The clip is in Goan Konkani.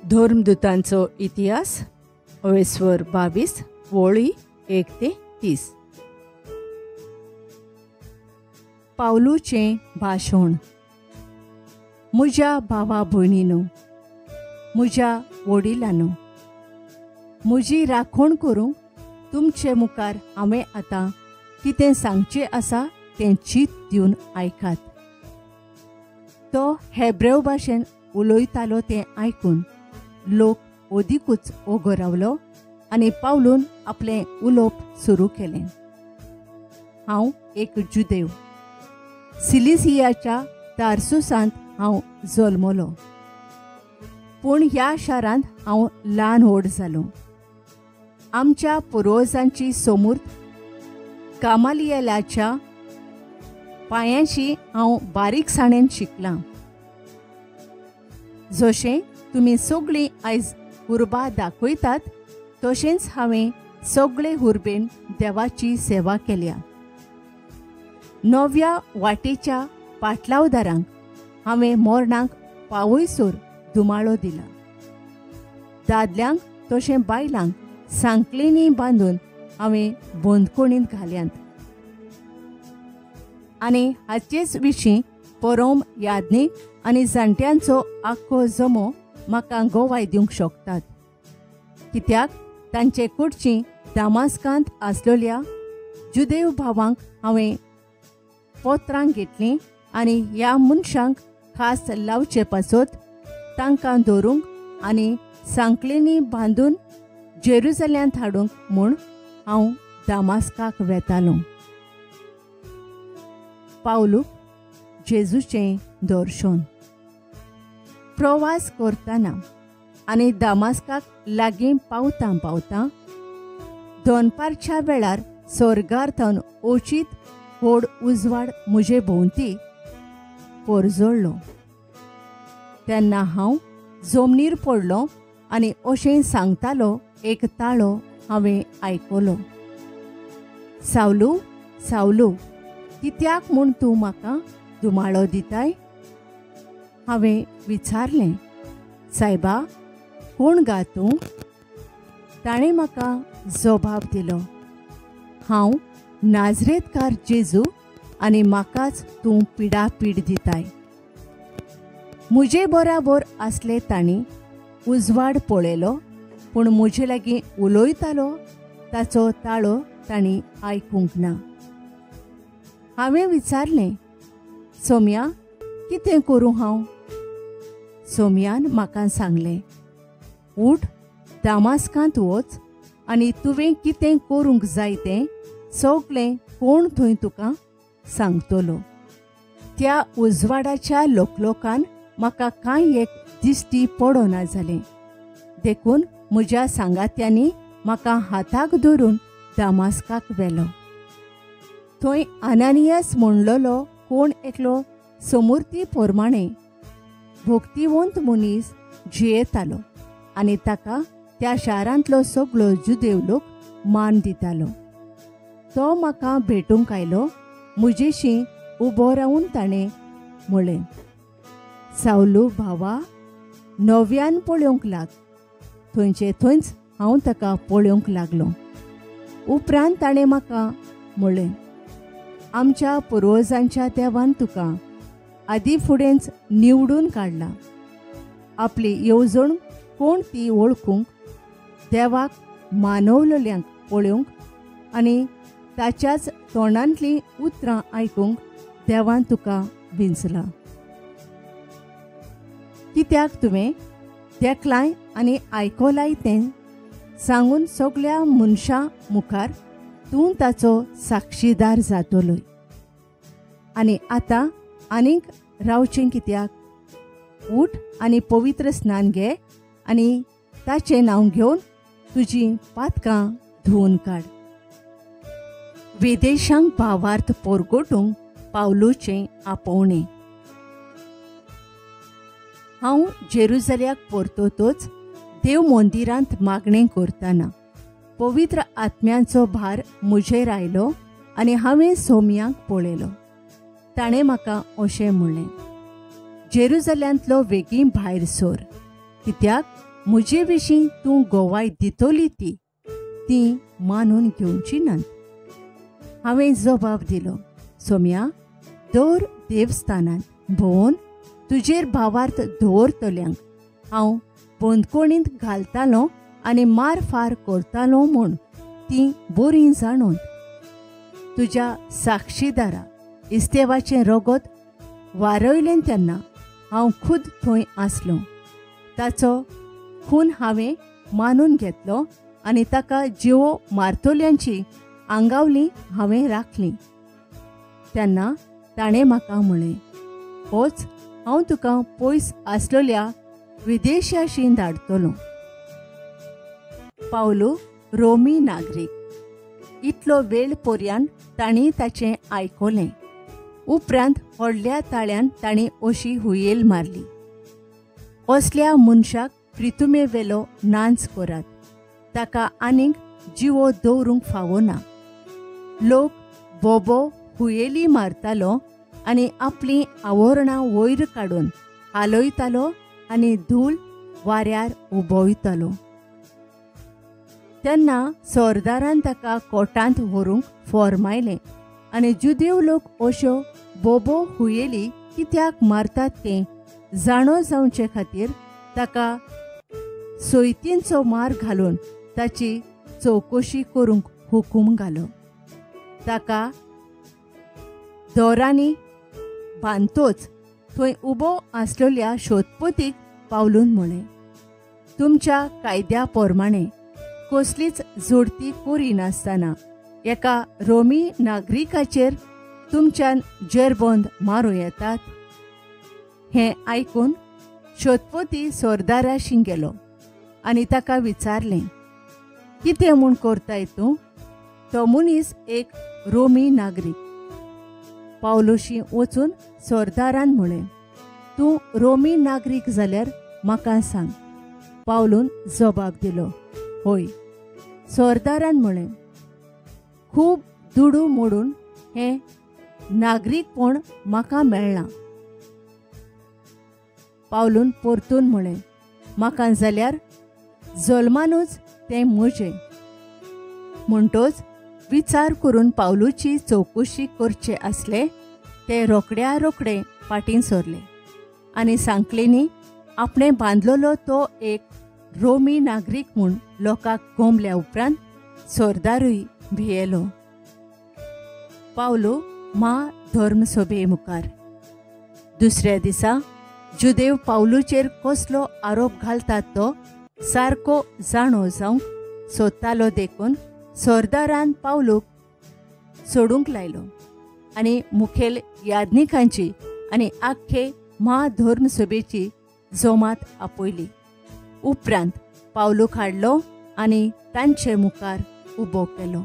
धर्मदूतांचो इतिहास अवेस्वर 22 वळी 1 ते 30. पावलूचें भाशण. म्हज्या भावा भयणीनो, म्हज्या वडिलांनो, म्हजी राखण करूंक तुमचे मुखार हांवें आतां कितें सांगचें आसा तें चीत दिवन आयकात. तो हेब्रेव भाशेन उलयतालो तें आयकून लोक ओदिकूच ओगो रावलो आनी पावलून आपलें उलोवप सुरू केलें. हांव एक जुदेव, सिलिसियाच्या तार्सुसांत हांव जल्मलो, पूण ह्या शारांत हांव ल्हान व्हड जालो. आमच्या पुर्वजांची सोमूर्त कामालियलाच्या पांयांशी हांव बारीकसाणेन शिकलां. जशें तुमी सगळीं आयज हुर्बा दाखयतात तशेंच हांवें सगळे हुर्बेन देवाची सेवा केल्या. नव्या वाटेच्या पाटलावदारांक हांवें मरणाक पावयसर धुमाळो दिला. दादल्यांक तशें बायलांक सांकळींनी बांदून हांवें बंदखणींत घाल्यांत. आनी हाचेच विशीं परोम याज्ञीक आनी जाणट्यांचो आख्खो जमो म्हाका गोवाय दिवंक शकतात, कित्याक तांचे कडची दामास्कांत आसलेल्या जुदेव भावांक हांवें पत्रां घेतलीं आनी ह्या मनशांक खास लावचे पासत तांकां धरूंक आनी सांकळींनी बांदून जेरुजल्यांत हाडूंक म्हूण हांव दामास्काक वेतालो. पावलूक जेजूचें दर्शन. प्रवास करतना आनी दामास्काक लागीं पावतां पावतां दनपारच्या वेळार स्वर्गार थावन अचीत व्हड उजवाड म्हजे भोंवती परजळ्ळो. तेन्ना हांव जमनीर पडलो आनी अशें सांगतालो एक ताळो हांवें आयकलो, सावलू सावलू, कित्याक म्हूण तूं म्हाका धुमाळो दिताय? हांवें विचारलें, सायबा, कोण गा तूं? ताणें म्हाका जबाब दिलो, हांव नाजरेतकार जेजू आनी म्हाकाच तूं पिडापीड दिताय. म्हजे बराबर आसले तांणी उजवाड पळयलो, पूण म्हजे लागीं उलयतालो ताचो ताळो तांणी आयकूंक ना. हांवें विचारलें, सोम्या, कितें करूं हांव? सोम्यान म्हाका सांगलें, उठ, दामास्कांत वच आनी तुवें कितें करूंक जाय तें सगळें कोण थंय तुका सांगतलो. त्या उजवाडाच्या लोकलोकान म्हाका कांय एक दिश्टी पडना जालें, देखून म्हज्या सांगात्यांनी म्हाका हाताक धरून दामास्काक व्हेलो. थंय अनानियास म्हणलेलो कोण एकलो समूर्ती प्रमाणे भक्तिवंत मनीस जियेतालो आनी ताका त्या शारांतलो सगळो जुदेव लोक मान दितालो. तो म्हाका भेटूंक आयलो. म्हजेशी उबो रावून ताणें म्हळें, सावलू भावा, नव्यान पळोवंक लाग. थंयचे थंयच हांव ताका पळोवंक लागलो. उपरांत ताणें म्हाका म्हळें, आमच्या पुर्वजांच्या देवान तुका आदी फुडेंच निवडून काडला, आपली येवजण कोण ती वळखूंक, देवाक मानवलेल्यांक पळोवंक आनी ताच्याच तोंडांतलीं उतरां आयकूंक देवान तुका विंचला. कित्याक तुवें देखलाय आनी आयकलाय तें सांगून सगळ्या मनशां मुखार तूं ताचो साक्षीदार जातलोय. आनी आतां आनीक रावचें कित्याक? उठ आनी पवित्र स्नान घे आनी ताचें नांव घेवन तुजीं पातकां धुवन काड. विदेशांक भावार्थ परगटूंक पावलूचें आपोवणें. हांव जेरुजल्याक परततच देव मंदिरांत मागणें करतना पवित्र आत्म्यांचो भार म्हजेर आयलो आनी हांवें सोम्यांक पळयलो. ताणें म्हाका अशें म्हणलें, जेरुजल्यांतलो वेगीं भायर सर, कित्याक म्हजे विशीं तूं गोवाय दितली ती ती मानून घेवची नात. हांवें जबाब दिलो, सोम्या, दर देवस्थानांत भोंवन तुजेर भावार्थ दवरतल्यांक हांव बंदखणींत घालतालो आनी मारफार करतालो म्हूण तीं बरीं जाणून. तुज्या साक्षीदारा इस्तेवाचें रगत वारयलें तेन्ना हांव खुद थंय आसलो. ताचो खून हांवें मानून घेतलो आनी ताका जिवो मारतल्यांची आंगावली हांवें राखली. तेन्ना ताणें म्हाका म्हळें, वच, हांव तुका पयस आसलेल्या विदेशाशी धाडटलो. पावलो रोमी नागरीक. इतलो वेळ पर्यंत तांणी ताचें आयकलें. उपरांत व्हडल्या ताळ्यान तांणी अशी हुयेल मारली, असल्या मनशाक प्रितुमेवेलो नांच करात, ताका आनीक जिवो दवरूंक फावना. लोक बोबो हुयेली मारतालो आनी आपलीं आवरणां वयर काडून हालयतालो आनी धूल वाऱ्यार उबयतालो. तेन्ना सरदारान ताका कोटांत व्हरूंक फॉर्मायलें आनी जुदेव लोक अश्यो बोबो हुयेली कित्याक मारतात तें जाणो जावचे खातीर ताका सोयतींचो मार घालून ताची चवकशी करूंक हुकूम घालो. ताका दोरांनी बांदतोच थंय उबो आसलेल्या शोधपतीक पावलून म्हळें, तुमच्या कायद्या प्रमाणे कसलीच जोडती करिनासतना एका रोमी नागरिकाचेर तुमच्यान जेरबंद मारूं येतात? हें आयकून शोधपती सरदाराशी गेलो आनी ताका विचारलें, कितें म्हूण करताय तूं? तो मनीस एक रोमी नागरीक. पावलोशी वचून सरदारान म्हळें, तूं रोमी नागरीक जाल्यार म्हाका सांग. पावलून जबाब दिलो, हय. सरदारान म्हळें, खूब दुडू मोडून हें नागरीकपण म्हाका मेळ्ळां. पावलून परतून म्हळें, म्हाका जाल्यार जल्मानूच तें म्हजें. म्हणटोच विचार करून पावलूची चवकशी करचे आसले ते रोखड्या रोखडे फाटीं सरले आनी सांखळींनी आपणें बांदलेलो तो एक रोमी नागरीक म्हूण लोकांक गोमल्या उपरांत सरदारूय भियेलो. पावलो मा धर्मसभे मुखार. दुसऱ्या दिसा जुदेव पावलूचेर कसलो आरोप घालतात तो सारको जाणो जावंक सोदतालो देखून सरदारान पावलूक सोडूंक लायलो आनी मुखेल याज्ञिकांची आनी आख्खे म्हाधर्मसभेची जमात आपयली. उपरांत पावलूक हाडलो आनी तांचे मुखार उबो केलो.